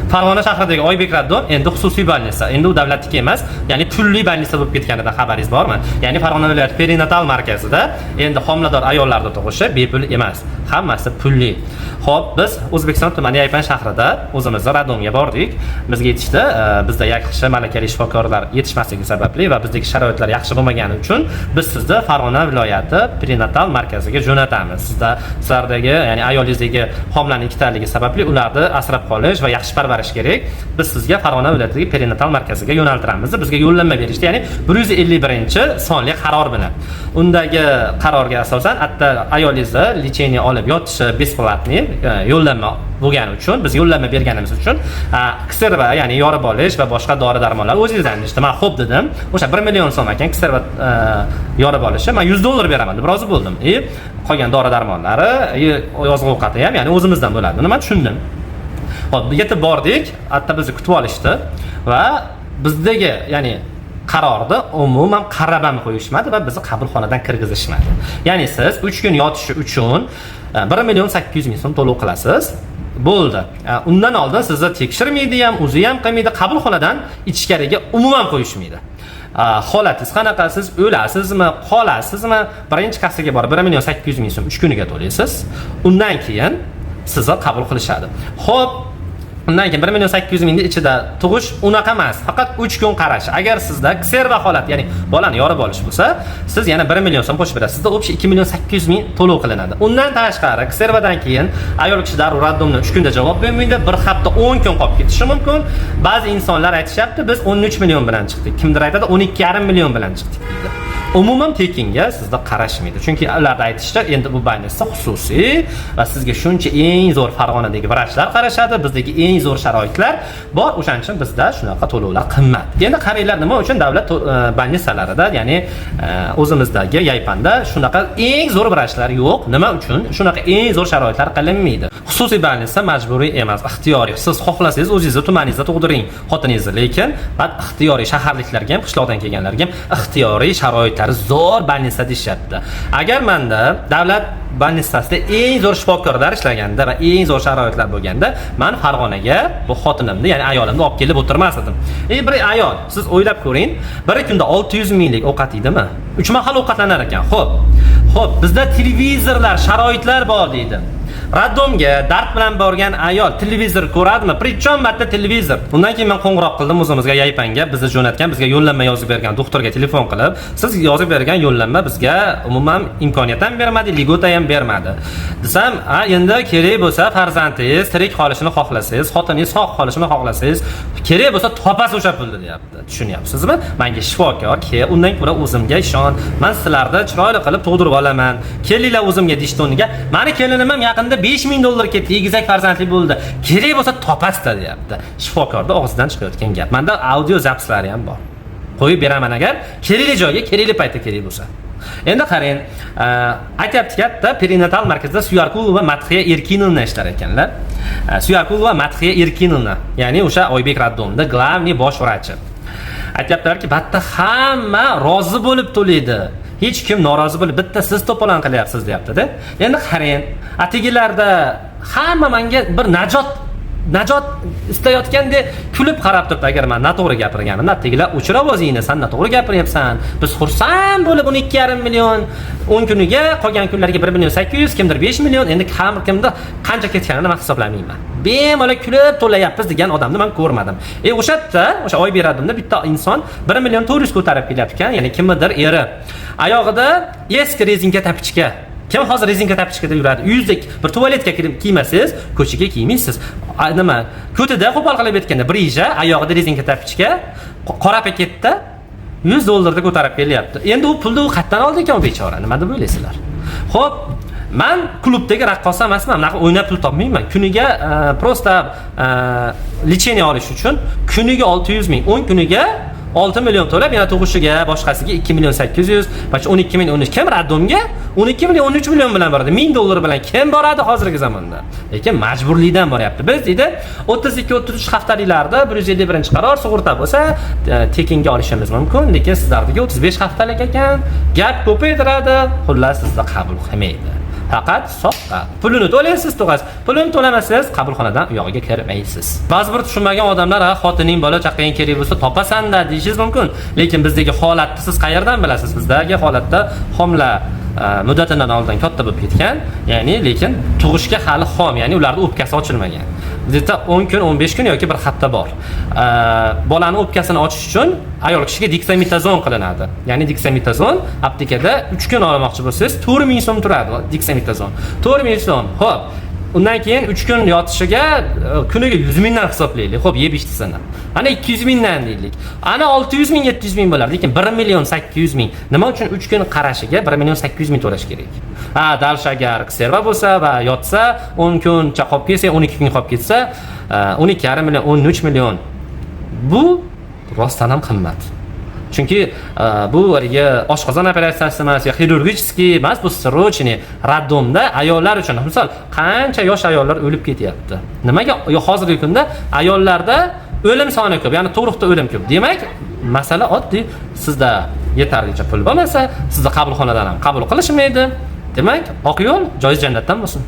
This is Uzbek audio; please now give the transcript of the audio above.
Farg'ona shahridagi Oybek роддом endi xususiy больница, endi u davlatniki emas, ya'ni pulli больница bo'lib ketganidan xabaringiz bormi? Ya'ni Farg'ona viloyati perinatal markazida endi homilador ayollarni tug'ishi bepul emas, hammasi pulli. Xo'p, biz O'zbekiston tumani, Yaypan shahrida o'zimizni роддом ga bordik. Bizga aytishdi, bizda yaxshi malakali shifokorlar yetishmasligi sababli va bizdagi sharoitlar yaxshi bo'lmagani uchun biz sizni Farg'ona viloyati perinatal markaziga jo'natamiz. Sizda, sizlardagi, ya'ni ayolingizdagi homilani ikkitaligi sababli ularni asrab qolish va yaxshi parvarish kerak. Biz sizga Farg'ona viloyatidagi perinatal markaziga yo'naltiramiz deb bizga yo'llanma berishdi, ya'ni 151-sonli qaror bilan. Undagi qarorga asosan hatto ayolingizni лечение olib yotishi бесплатный, yo'llanma bo'lgani uchun, biz yo'llanma berganimiz uchun кесарево, ya'ni yorib olish va boshqa dori darmonlar o'zingizdan deyishdi. Man xo'p dedim. O'sha 1 million so'm ekan кесарево, yorib olishi. Man 100 dollar beraman deb rozi bo'ldim. И qolgan dori darmonlari, и oziq ovqati ham, ya'ni o'zimizdan bo'ladi. Buni man tushundim. Hop, yetib bordik, hatto bizni kutib olishdi va bizdagi, ya'ni qarorni umuman qarab ham qo'yishmadi va bizni qabulxonadan kirgizishmadi. Ya'ni siz 3 kun yotishi uchun 1 million 800 ming so'm to'lov qilasiz. Bo'ldi. Undan oldin sizni tekshirmaydi ham, o'zi ham qilmaydi, qabulxonadan ichkariga umuman qo'yishmaydi. Holatingiz qanaqa, siz o'lasizmi, qolasizmi? Birinchi kassaga borib 1 million 800 ming so'm 3 kuniga to'laysiz. Undan keyin sizni qabul qilishadi. Xo'p, undan keyin 1 million 800 mingni ichida tug'ish unaqa emas, faqat 3 kun qarash. Agar sizda кесарево holat, ya'ni bolani yorib olish bo'lsa, siz yana 1 million so'm qo'shib berasiz. Sizda общий 2 million 800 ming to'lov qilinadi. Undan tashqari, кесарево dan keyin ayol kishi darrov роддом dan 3 kunda javob bermaydi, bir hafta, 10 kun qolib ketishi mumkin. Ba'zi insonlar aytishyapti, biz 13 million bilan chiqdik. Kimdir aytadi, 12,5 million bilan chiqdik deydi. Umuman tekinga sizda qarashmaydi, chunki ularda aytishicha, endi bu больница xususiy va sizga shuncha eng zo'r Farg'onadagi vrachlar qarashadi, bizdagi eng zo'r sharoitlar bor, o'shaning uchun bizda shunaqa to'lovlar qimmat. Endi qaranglar, nima uchun davlat больница larida, ya'ni o'zimizdagi Yaypanda shunaqa eng zo'r vrachlar yo'q? Nima uchun shunaqa eng zo'r sharoitlar qilinmaydi? Xususiy больница majburiy emas, ixtiyoriy. Siz xohlasangiz, o'zingizni tumaningizda tug'diring xotiningizni, lekin bad ixtiyoriy, shaharliklarga ham, qishloqdan kelganlarga ham ixtiyoriy, sharoitlari zo'r больница deyishyapti. Agar manda davlat больница sida eng zo'r shifokorlar ishlaganda va eng zo'r sharoitlar bo'lganda, man Farg'onaga bu xotinimni, ya'ni ayolimni olib kelib o'tirmas edim. Ey, bir ayol, siz o'ylab ko'ring, bir kunda 600 minglik ovqat yeydimi? Uch mahal ovqatlanar ekan. Xo'p, bizda televizorlar, sharoitlar bor deydi. Роддом ga dard bilan borgan ayol televizor ko'radimi? Причем bitta televizor? Undan keyin men qo'ng'iroq qildim o'zimizga, Yaypanga, bizni jo'natgan, bizga yo'llanma yozib bergan doktorga telefon qilib, siz yozib bergan yo'llanma bizga umuman imkoniyat ham bermadi, льгота ham bermadi desam, a endi kerak bo'lsa, farzandingiz tirik qolishini xohlasangiz, xotiningiz sog' qolishini xohlasangiz, kerak bo'lsa topasiz o'sha pulni deyapti. Tushunyapsizmi? Menga shifokor kel, undan ko'ra o'zimga ishon, man sizlarni chiroyli qilib tug'dirib olaman, kelinglar o'zimga deyishdi o'rniga, mani kelinim ham yaqinda 5000 dollar ketdi, egizak farzandli bo'ldi, kerak bo'lsa topasizda deyapti. Shifokorni og'zidan chiqayotgan gap. Manda audio запись lari ham bor, qo'yib beraman agar kerakli joyga, kerakli paytda kerak bo'lsa. Endi qarang, aytyaptiki, hatto perinatal markazda Suyarkulova Madhiya Erkinovna ishlar ekanlar. Suyarkulova Madhiya Erkinovna, ya'ni o'sha Oybek роддом da главный bosh vrachi. Aytyaptilarki, bu yerda hamma rozi bo'lib to'laydi, hech kim norozi bo'lib, bitta siz to'polon qilyapsiz deyaptida. Endi qarang, atigilarda hamma manga bir najot istayotgandek kulib qarab turibdi. Agar man noto'g'ri gapirganimda, tagilar o'chir ovozingni, san noto'g'ri gapiryapsan, biz xursand bo'lib 12,5 million 10 kuniga, qolgan kunlarga 1 million 800, kimdir 5 million, endi ham kimda qancha ketganini man hisoblamayman, bemalol kulib to'layapmiz degan odamni man ko'rmadim. E o'sha yerda, o'sha oy beradimda bitta inson 1 million 400 ko'tarib kelyapti ekan, ya'ni kimnidir eri, oyog'ida eski резинка тапочка. Kim hozir резинка тапочка da yuradi? Uyingizda bir tualetga kirib kiymasangiz, ko'chaga kiymaysiz. Nima, ko'tida, qo'pol qilib aytganda, бриджи, oyog'ida резинка тапочка, qora paketda 100 dollarda ko'tarib kelyapti. Endi u pulni u qayerdan oldi ekan u bechora? Nima deb o'ylaysizlar? Xo'p, man klubdagi raqqosa emasman, bunaqa o'ynab pul topmayman. Kuniga просто лечение olish uchun kuniga 600 ming, 10 kuniga 6 million to'lab, yana tug'ishiga, boshqasiga 2 million 800, mana shu 12 ming, 13. Kim роддом ga 12 million, 13 million bilan boradi? 1000 dollar bilan kim boradi hozirgi zamonda? Lekin majburlikdan boryapti. Biz deydi, 32 33 haftaliklarda 151 qaror, sug'urta bo'lsa, tekinga olishimiz mumkin, lekin sizlardagi 35 haftalik ekan, gap ko'paytiradi, xullas sizni qabul qilmaydi. Faqat soqqa. Pulini to'laysiz, tug'asiz. Pulini to'lamasangiz, qabulxonadan u yog'iga kirmaysiz. Ba'zi bir tushunmagan odamlar, "Ha, xotining, bola chaqang kerak bo'lsa topasan-da" deyishingiz mumkin. Lekin bizdagi holatni siz qayerdan bilasiz? Bizdagi holatda homila muddatidan oldin katta bo'lib ketgan, ya'ni lekin tug'ishga hali xom, ya'ni ularni o'pkasi ochilmagan. Bizda 10 kun, 15 kun yoki bir hafta bor. Bolani o'pkasini ochish uchun ayol kishiga deksametazon qilinadi. Ya'ni deksametazon aptekada 3 kun olmoqchi bo'lsangiz, 4000 so'm turadi deksametazon. 4000 so'm. Xo'p, undan keyin 3 kun yotishiga kuniga 100 mingdan hisoblaylik. Xo'p, yeb ichdisini. Ana 200 mingdan deylik. Ana 600 ming, 700 ming bo'lar. Lekin 1 million 800 ming. Nima uchun 3 kun qarashiga 1 million 800 ming to'lash kerak? Ha, дальше agar кесарево bo'lsa va yotsa, 10 kuncha qolib ketsa, 12 kun qolib ketsa, 12,5 million, 13 million. Bu rostdan ham qimmat. Chunki bu haligi oshqozon operatsiyasi emas yo хирургический emas, bu срочный роддом da ayollar uchun. Misol, qancha yosh ayollar o'lib ketyapti. Nimaga yo hozirgi kunda ayollarda o'lim soni ko'p, ya'ni tug'ruqda o'lim ko'p. Demak, masala oddiy, sizda yetarlicha pul bo'lmasa, sizni qabulxonadan ham qabul qilishmaydi. Demak, oq yo'l joyiz jannatdan bo'lsin.